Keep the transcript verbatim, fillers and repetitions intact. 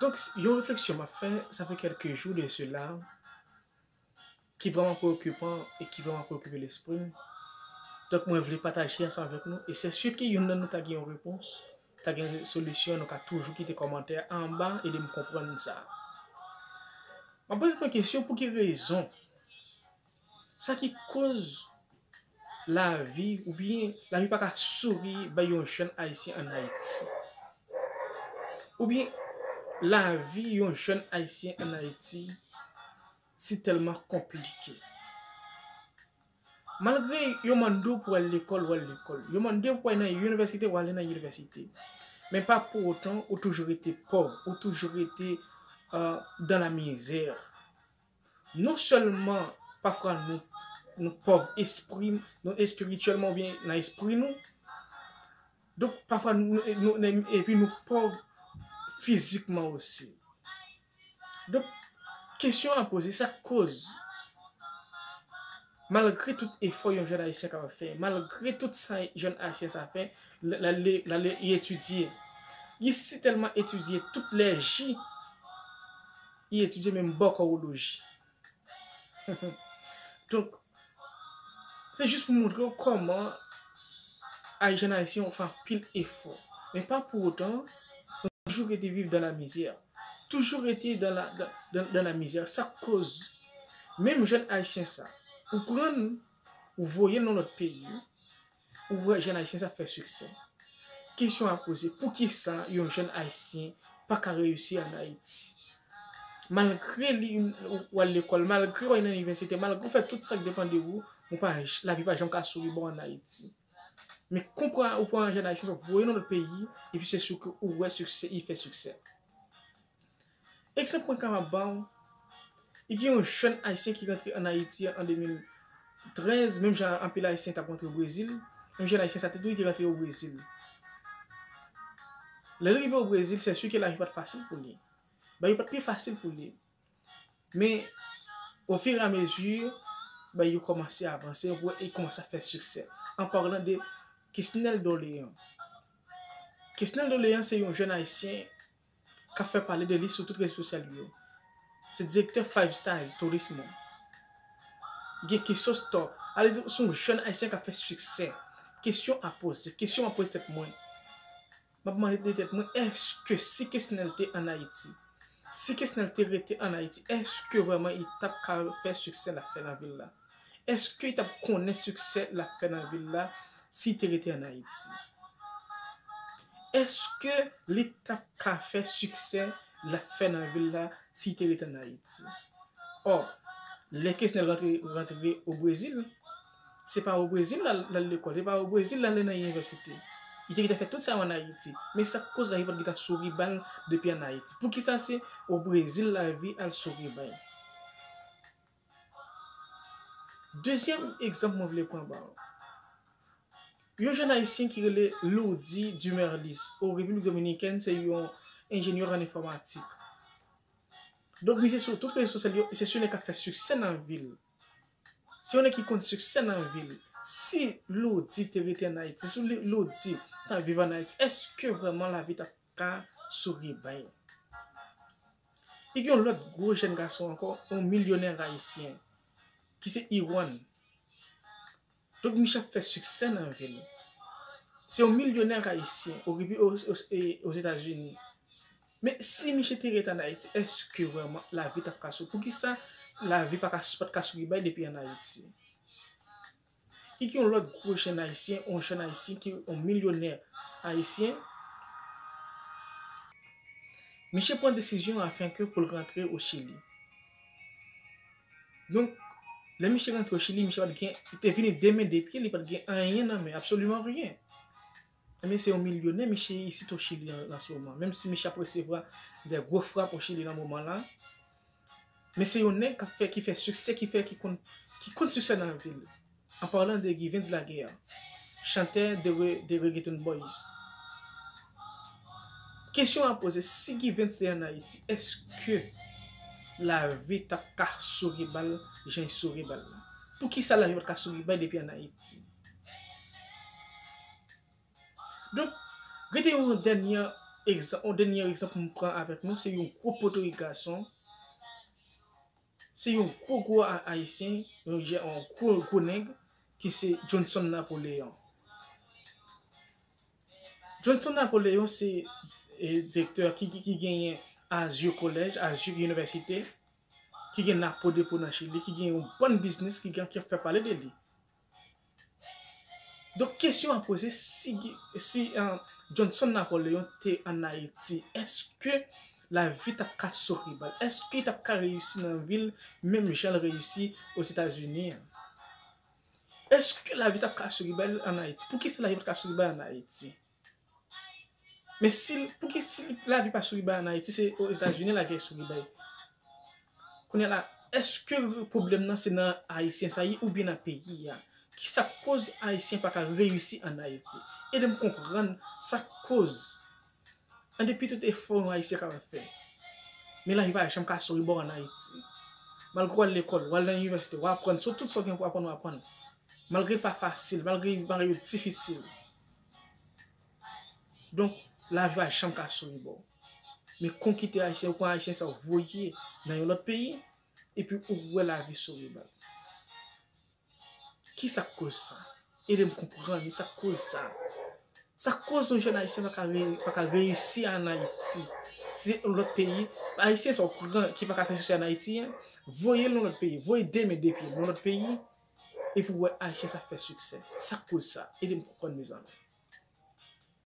Donk, yon refleksyon m ap fè, sa fè kèlke jou de sela, ki vrèman preokipan e ki vrèman preokipe lespri m. Donk, mwen vle pataje ansanm avèk nou, e se si ke youn nan nou ta gen yon repons, ta gen solisyon, nou ka toujou kite kòmantè anba, ede m konprann sa. M ap poze mwen kesyon, pou ki rezon sa ki koz lavi, oubyen lavi pa ka souri bay yon jèn ayisyen ann Ayiti? Oubyen lavi yon jèn ayisyen ann Ayiti si tèlman konplike? Malgre yo mande w pou w al lekòl, w al lekòl. Yo mande w pou w al nan yon inivèsite, w ale nan yon inivèsite. Men pa pou otan, ou toujou rete pòv, ou toujou rete, euh, dans la misère. Non sèlman pafwa nou, nou pòv espri, nou espirityèlman oubyen nan espri nou. Donk, pafwa nou, nou, nou, epi nou pòv fizikman osi. Donk, kesyon a poze, sa k koz, malgre tout efò yon jèn ayisyen kapab fè, malgre tout sa jèn ayisyen sa fè, l, l ale, l ale, li etidye. Li si tèlman etidye, tout lè ji, li etidye menm bòkòwoloji. Donk, se jis pou montre w kòman ay, jèn ayisyen fè anpil efò. Men pa pou otan, nou toujou rete viv dans la misère. Toujou rete dans la, dans, dans, dans la misère. Sa k koz, menm jèn ayisyen sa, ou pran l, ou voye l nan lòt peyi, ou wè jèn ayisyen sa fè siksè. Kesyon a poze, poukisa yon jèn ayisyen pa ka reyisi ann Ayiti? Malgre li, ou al lekòl, malgre w al nan inivèsite, malgre w fè tout sa k depann de ou, ou pa, lavi pa janm ka souri ba w ann Ayiti. Men konprann, ou pran yon jèn ayisyen, ou voye nan lòt peyi, epi se si ke ou wè siksè, li fè siksè. Egzanp mwen kapab ba w, li gen yon jèn ayisyen ki rantre ann Ayiti an de mil trèz, menm jan anpil ayisyen t ap rantre o Brezil, menm jèn ayisyen sa te tou, li te rantre o Brezil. Lè l rive o Brezil, se si ke lavi pa t fasil pou li. Bagay yo pa t pi fasil pou li. Men, ofiramezi, bagay yo kòmanse avanse, ou wè, li kòmanse ap fè siksè. An palan de Kesnel Doléan. Kesnel Doléan se yon jèn ayisyen k ap fè pale de li sou tout rezo sosyal yo. Se direktè Five Stars Tourismo. Gen Keso Store. Ale di, se yon jèn ayisyen k ap fè siksè. Kesyon a poze, kesyon m ap poze tèt mwen. M ap mande tèt mwen, èske si Kesnel te ann Ayiti, si Kesnel te rete ann Ayiti, èske vrèman li t ap ka fè siksè l ap fè nan vil la? Èske li t ap konnen siksè l ap fè nan vil la si li te rete ann Ayiti? Èske li t ap ka fè siksè l ap fè nan vil la si li te rete ann Ayiti? Ò, lè Kesnel rantre, rantre o Brezil, se pa o Brezil l al, l al lekòl, se pa o Brezil l ale nan inivèsite. Li te gentan fè tout sa yo ann Ayiti. Men sa k koz lavi pa t gentan souri ba l depi ann Ayiti? Poukisa se o Brezil lavi al souri ba l? Dezyèm egzanp mwen vle pran ba w. Yon jèn ayisyen ki rele Loudy Dumerlis, o Repiblik Dominikèn, se yon enjenyè an enfòmatik. Donk, misye sou tout rezo sosyal yo, se yon nèg k ap fè siksè nan vil. Se yon nèg ki konn siksè nan vil. Si Loudy te rete ann Ayiti, si Lou-, Loudy t ap viv ann Ayiti, èske vrèman lavi t ap ka souri ba l? Li gen yon lòt gwo jèn gason ankò, yon milyonè ayisyen, ki se Erwan. Donk, misye ap fè siksè nan vil. Se yon milyonè ayisyen o Repi-, o, o, e, Ozetazini. Men si misye te rete ann Ayiti, èske vrèman lavi t ap ka souri? Poukisa lavi pa ka, pa t ka souri ba l depi ann Ayiti? Li gen yon lòt gwo jèn ayisyen, yon jèn ayisyen ki yon milyonè ayisyen. Misye pran desizyon afenke pou l rantre o Chili. Donk, lè misye rantre o Chili, misye pa t gen, li te vini de men de pye, li pa t gen anyen nan men, absoliman ryen. Ebyen, se yon milyonè, misye isit o Chili an, an se moman. Menm si misye ap resevwa de gwo frap o Chili nan moman la, men se yon nèg k ap fè, ki fè siksè, ki fè, ki konn, ki konn siksè nan vil. An palan de Givens Laguerre, chantè de re-, de Reggaeton Boys. Kesyon a poze, si Givens te ann Ayiti, èske lavi t ap ka souri ba l jan l souri ba l la? Poukisa lavi pa t ka souri ba l depi ann Ayiti? Donk, rete yon dènye egzanp, yon dènye egzanp m pran avèk nou, se yon gwo potorik gason, se yon gwo gwo a- ayisyen, yon, yon gwo gwo nèg ki se Johnson Napoléon. Johnson Napoléon se e, direktè ki, ki, ki genyen Azur College, Azur Université, ki gen Napo Depo nan Chili, ki gen yon bann biznis ki gen ki ap fè pale de li. Donk, kesyon a poze, si, si uh, Johnson Napoléon te ann Ayiti, èske lavi t ap ka souri ba l? Èske l t ap ka reyisi nan vi l menm jan l reyisi Ozetazini an? Èske lavi t ap ka souri ba l ann Ayiti? Poukisa lavi pa t ka souri ba l ann Ayiti? Men si, pouki si lavi pa souri ba l ann Ayiti, se Ozetazini lavi ap souri ba l? Kounye a la, èske pwoblèm nan se nan Ayisyen sa ye oubyen nan peyi a? Kisa k koz Ayisyen pa ka reyisi ann Ayiti? Ede m konprann sa k koz. An depi tout efò yon Ayisyen kapab fè, men lavi pa janm ka souri ba w ann Ayiti. Malgre w al lekòl, w al nan inivèsite, w aprann, sou tout sa w gen pou aprann, w aprann. Malgre l pa fasil, malgre bagay yo difisil. Donk, lavi pa janm ka souri ba w. Men kon kite Ayisyen, ou pran Ayisyen sa w voye nan yon lòt peyi, epi ou wè lavi souri ba l. Kisa k koz sa? Ede m konprann sa k koz sa. Sa k koz yon jèn Ayisyen pa ka, re, pa ka reyisi ann Ayiti? Se yon lòt peyi, Ayisyen sa w pran ki pa ka fè siksè ann Ayiti, an, voye l nan lòt peyi, voye de men de pye l nan lòt peyi, epi w wè Ayisyen sa fè siksè. Sa k koz sa? Ede m konprann, mezanmi.